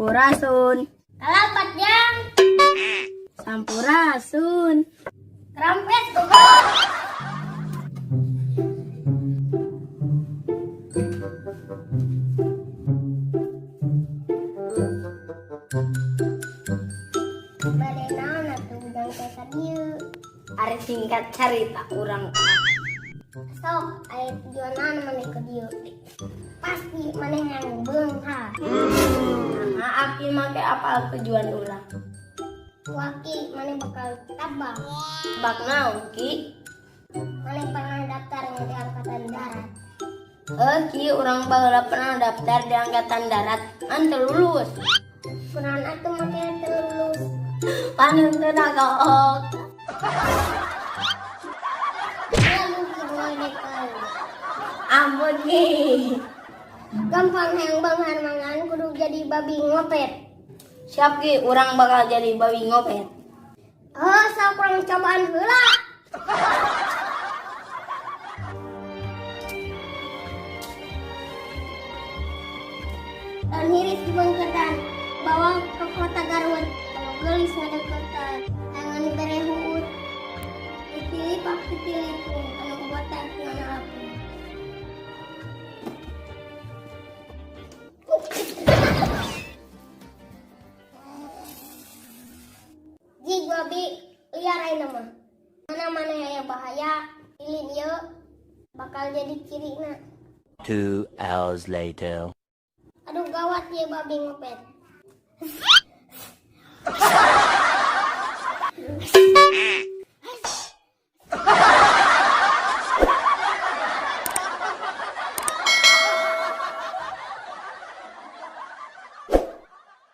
Sampurasun. Kalapat jang. Sampurasun. Rampes goblok. Bade naon atuh ujang teh ka dieu? Ari singkat carita urang. Sok, aya tujuan naon maneh ka dieu? Pasti maneh hayang beunghar. Nah, aki make apal tujuan urang? Waki maneh bakal tabak. Bak naon, Ki? Maneh pernah daftar di Angkatan Darat? Eh, Ki, urang baheula pernah daftar di Angkatan Darat, ngan teu lulus. Kunaon atuh make teu lulus? Pan henteu nagok. Lalu digolekan. Ampun, Ki. Gampang hayang beunghar mangan kudu jadi babi ngopet. Siap, Ki, urang bakal jadi babi ngopet. Oh, sok urang cobaan heula. Dan hiris di Bangketan, bawa ke kota Garut, bawa gelis ngadeukeutan, tangan dibere huut. Ditilipak ditilitung, anu botak ngana aku. Jig babi liar ayeuna mah. Mana-mana aya bahaya, ilin ieu bakal jadi cirina. 2 hours later. Aduh, gawat ya babi ngopet.